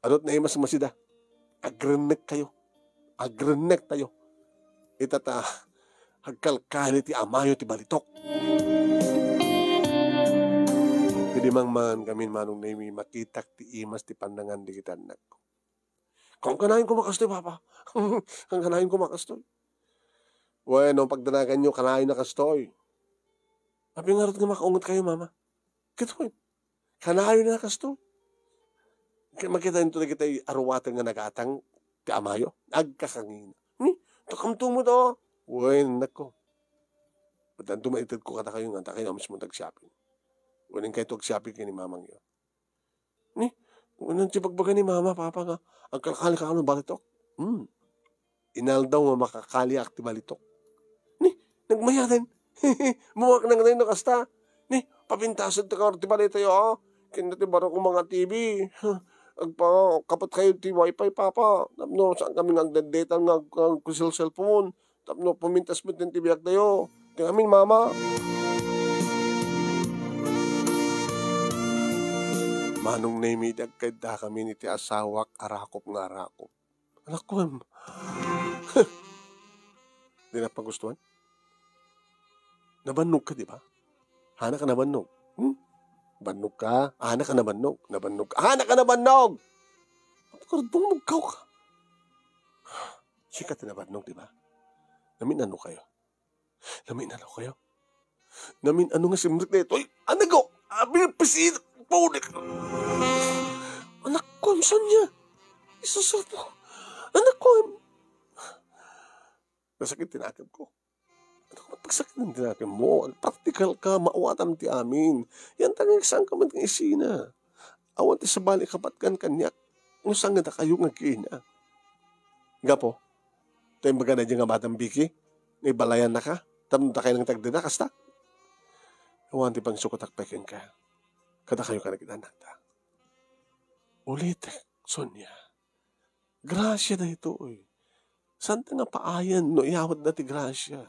Adot na imas masida. Agrennek kayo. Agrennek tayo. Ita ta, agkalkali ti amayo ti balitok. Idi mangmangan kami, Manong Nemi, makitak ti imas ti pannangan di kita anak. Kan kanayon ko makastoy, Papa. Kan kanayon ko makastoy. Bueno, pagdanagan nyo, kanayon na kastoy. Apay ngarud nga makaunget kayo, Mama? Kitoy. Kanayon na kastoy. Kaya makita nyo dagiti aruwaten nga nagatang ti amayo. Agkakangina. Hmm? Takamto mo to. Wen, nako. Ba't anto maited ko kada kayo nga, ta kayo mismo tag-shopping. Wen, kayo tag-shopping kay ni mamang yun. Ni, wen, ti pagbaga ni mama, papa nga, agkalkali ka ano, balitok. Hmm. Inaldaw nga makakaliak ti balitok. Ni, nagmayaten. Bumak nang no kasta. Ni, papintasen ti kar ti balitayo, ah. Kinna ti baro ko mga T V. Agpa, kapot kayo ti wifi, papa. Tapno, saan kami nga agdaddetan nga ag-, agkusil cellphone? Tapno, pumintas met ti biag tayo. Ti amin, mama. Manong Nemi, ti agkayda kami ni ti asawak, arakop nga arakop. Anak ko, em. Di na pagustuhan? Nabannog ka, di ba? Hana ka nabannog. Hmm? Bannog ka? Hana ka nabannog. Nabannog ka? Hana ka nabannog! Ang karudong magkaw ka. Sika ti nabannog, di ba? Namin ano kayo? Namin ano kayo? Namin ano nga simrek na ito? Ay, anago! Abi, pisit! Paulik! Anak ko, saan niya? Isusulpo. Anak ko, nasakit tinakip ko. Ano ka pagsakit ng tinakip mo? Praktikal ka, maawatam ti amin. Yan talaga saan ka man isina. Awan ti sabali kapatgan kaniak. Nusang nga dakayo nga agkiina. Gapo, ta imbaga na di nga Madam Vicky, nga ibalayan na ka, tapno dakay nang tagdeda, kasta? Awan ti pangsukotak pay kenka. Kada kayo ka nagdanatta. Ulitek, Sonia. Gracia daytoy. Saan ta nga paayan no iyawat da ti gracia?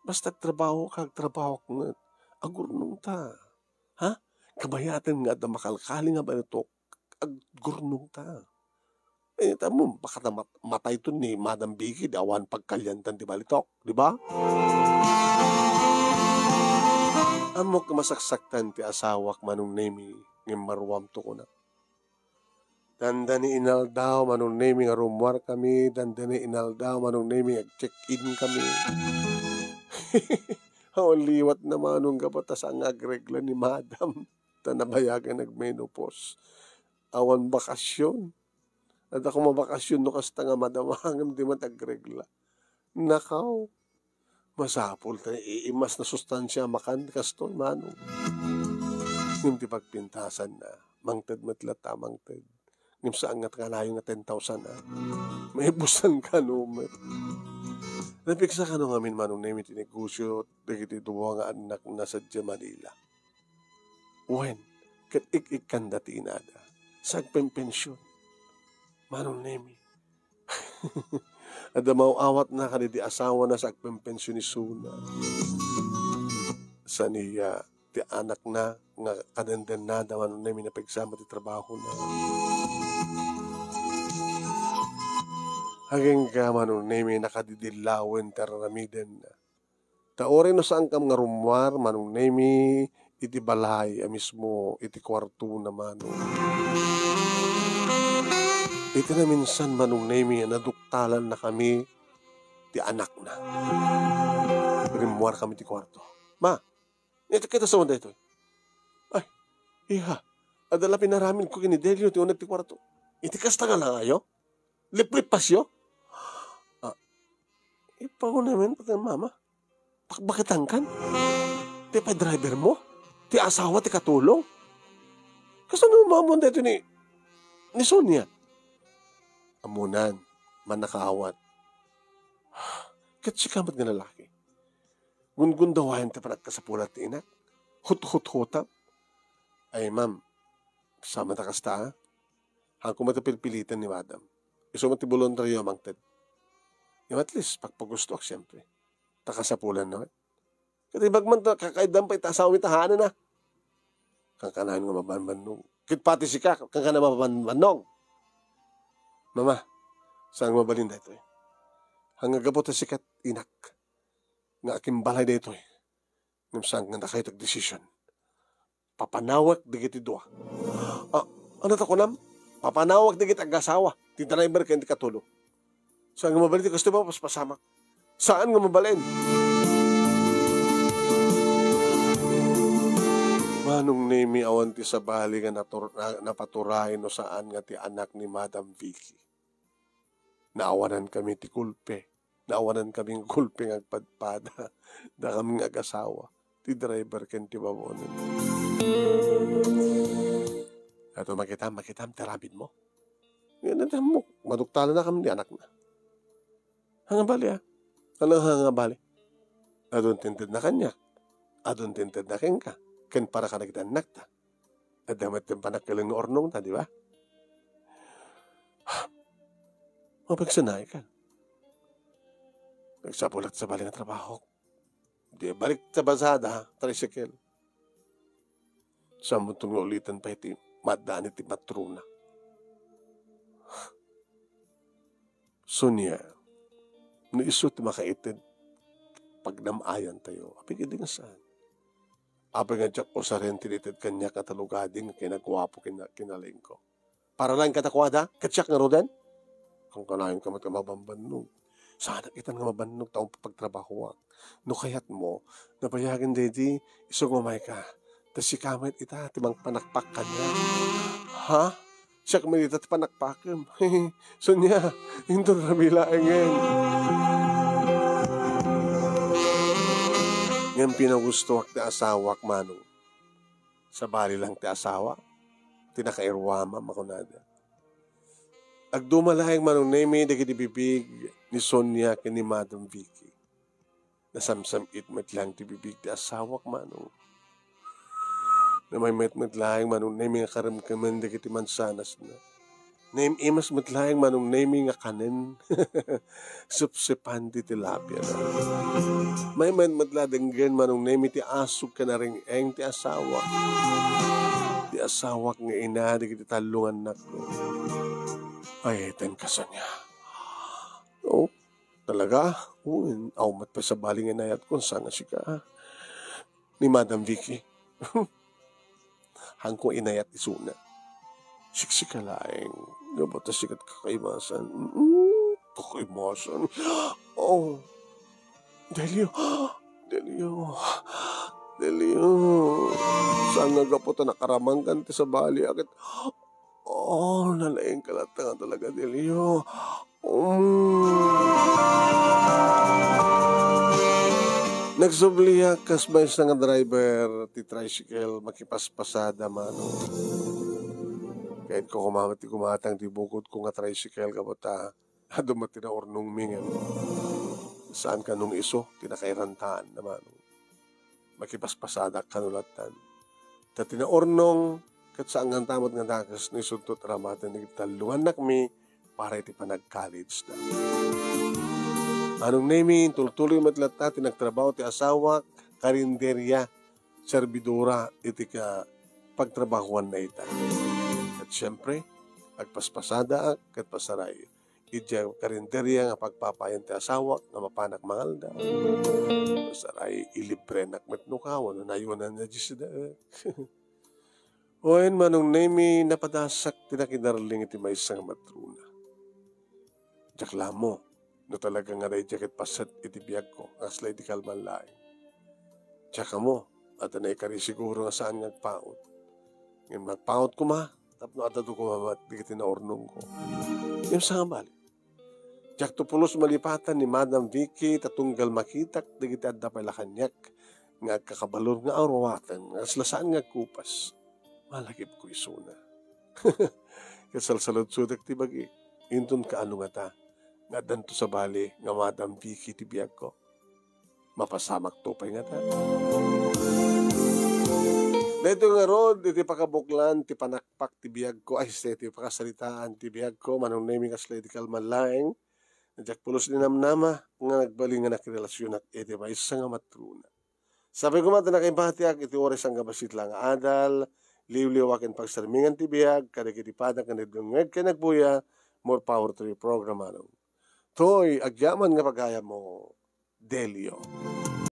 Basta agtrabaho ka, agtrabaho ka met. Agurnong ta. Ha? Kabayaten nga adda makalkali nga balitok, agurnong ta. Eh, tamo, baka ta mat-, matay to ni Madam Vicky, di awan pagkaliantan ti balitok, di ba? Ammok nga masaksaktan ti asawak, Manong Nemi, ngem maruam to kuna. Dandani inaldaw, Manong Nemi, nga rummuar kami, dandani inaldaw, Manong Nemi, ag-check-in kami. Awan liwat na, Manong, gapu ta saan nga agregla ni Madam. Ta nabayagan nagmenopause. Awan bakasyon. Adda koma bakasyon no kasta nga madama ngem di man agregla. Nakaw. Masapul ta iimas na sustansya makan kastoy, Manong. Ngem ti pagpintasan na, mangted met latta, mangted. Ngem saan nga kanayon nga ten thousand, a. Maibusan kano met. Napigsa kano ngamin, Manong Nemi, ti negosio dagiti dua nga annakna sadiay Manila. Wen, ket ik-ikkanda ti inada. Sa agpenpension. Manong Nemi. Adda maaw-awatna kadagiti asawana sa agpenpension isuna. Saan a ti anakna nga kadendennada, Manong Nemi, napagsama ti trabahona. Agingga, Manong Nemi, nakadidillawen ti ar-aramidenna. Ta uray no saankam nga rummuar, Manong Nemi, iti balay a mismo iti kuartona, Manong. Iti naminsan, Manong Nemi, a naduktalannakami ti anakna. Rimmuarkami ti kuarto. Ma, iti kitasawan daytoy. Ay, iha, adda la pinaramidko ken ni Delio ti uneg ti kuarto. Iti kasta nga langayo? Liplipasyo? Ah, ipauna men, pati mama. Pakbaketangkan? Ti pay driver mo? Ti asawa ti katulong? Kasano maammoan daytoy ni, ni Sonia? Ammonan, mannakaawat. Ket sika met nga lalaki. Gungundawayan ti panagkasapulan ti inak. Huthuthutam. Ay, ma'am, saan met a kasta, a? Haanko met a pilpiliten ni madam. Isu met ti boluntario a mangted. Ngem at least, pagpagustoak, siempre. Ta kasapulanna met. Ket ibagman ta, kakaiddan pay ti asawami ta haanna. Kankanayon nga mabanbannog. Ket pati sika, kankana mabanbannog. Mama, saan nga mabalin daytoy? Haan nga gapu ta sika, inak, nga akimbalay daytoy. Ngem saan nga dakayto agdesisyon. Papanawek dagiti dua. Ah, ania ta kunam? Papanawek dagiti agasawa, ti driver ken ti katulong. Saan nga mabalin ti kastoy, mapaspasamak. Saan nga mabalin. Manong Nemi, awan ti sabali nga natur-, na-, napaturay no saan nga ti anak ni Madam Vicky. Naawanankami ti gulpe. Naawanankami nga gulpe nga agpadpada. Dakami nga agasawa. Ti driver ken ti babonen. Ato, makitam, makitam, ti aramidmo. Yan, yan, yan mo. Maduktalannakami ti anakna. Haan nga bali, a. Haan nga bali? Adun ti intedna kaniak. Adun ti intedna kenka. Ken para kadagiti annakta. Adda met ti panagkileng nga urnongta, di ba? Mapagsanay ka. Nagsapulak sa bali nga trabaho. Di balik ta basada, tricycle. Sambuton nga ulitan pay ti maddaan iti matrona. Sonia, no isu ti makaited, pagnam-ayantayo. Apay nga di nga saan? Apay nga diak usaren ti ited kaniak nga tallow-gading nga kinaguapo ken kinalengko? Para laeng kadakuada, ket siak ngaruden? Kankanayon ka met nga mabanbannog. Saanak itan nga mabannog ta umay pagtrabahoak. No kayatmo, nabayagen daydi, isu nga umayka. Ta sika met ita ti mangpanakpak kaniak. Ha? Siak met ita ti panakpakem. Sonia, inton rabii laengen. Ngem pinagustoak ti asawak, Manong. Sabali lang ti asawa, ti nakairuamam a kunada. Agduma laeng, Manong Nemi, dagiti bibig ni Sonia ken ni Madam Vicky. Nasamsam-it met laeng ti bibig ti asawak, Manong. Namaymayat met laeng, Manong Nemi, nga karemkemen dagiti mansanasna. Naim-imas met laeng, Manong Nemi, nga kanen. Sepsepan ti tilapia na. Maymayat met la denggen, Manong Nemi, ti asog ken areng-eng ti asawa. Ti asawak nga ina dagiti tallo nga annakko. Ay, ten ka, Sonia. Oh, talaga? Oh, awan met pay sabali nga inayatko, saan nga sika. Ni Madam Vicky. Haanko inayat isuna. Siksika laeng. Gapu ta sika ti kakaimasan. Mm, kakaimasan. Oh. Delio. Delio. Delio. Saan nga gapu ta nakaramangkan ti sabali, a ket, oh, nalaingka latta nga talaga, Delio. Mm. Nagsubliak kas maysa nga driver ti tricycle, makipaspasada, Manong. Ket ko koma met ti gumatang ti bukod ko nga tricycle gapu ta adu met ti naurnongmi ngem saan kanong isu ti nakairantaan naman. Makipaspasadak kano lattan. Ta ti naurnong ket saan nga antamat nga dakes no isunto ti ramaten dagiti talloannakmi para iti panag-college da. Manong Nemi, intultuloy met latta ti nagtrabaho ti asawak, karinderia, serbidora iti ka pagtrabahoanna ita. Ket siempre, agpaspasadaak ket pasaray. Idiay karinderia nga pagpapayan ti asawak nga mapanak mangaldaw. Pasaray, ilibrenak met no kawan, no nayunan na disidaek. Wen, Manong Nemi, napadasak ti nakidarling iti maysa nga matrona. Diak la ammo no talaga nga daydiay ket paset iti biagko, kasla iti kalman laeng. Diak ammo, adda naikari siguro nga saan nga agpaut. Ngem nagpaut koma, tapno adda koma met dagiti naurnongko. Ngem saan nga bali? Diakto pulos malipatan ni Madam Vicky ta tunggal makitak dagiti adda pay la kaniak nga agkakabalur nga aruaten nga kasla saan nga agkupas. Malagipko isuna. Ket salsaludsodek ti bagi, inton kaano ngata nga addanto sabali nga Madam Vicky ti biagko. Mapasamakto pay ngata. Daytoy ngarud iti pakabuklan ti panakpak ti biagko, ay, iti pakasaritaan ti biagko, Manong Nemi, kasla iti kalman laeng. Diak pulos ni namnama nga nagbalin nga nakirelasionak iti maysa nga matrona. Sapay koma ta nakaibatiak iti oras nga bassit la nga adal, liwliwa ken pagsarmingan ti biag, kadagiti padak nga nagdengngeg ken nagbuya, more power to you, programa, no? Toy, agyaman nga pagayammo, Delio.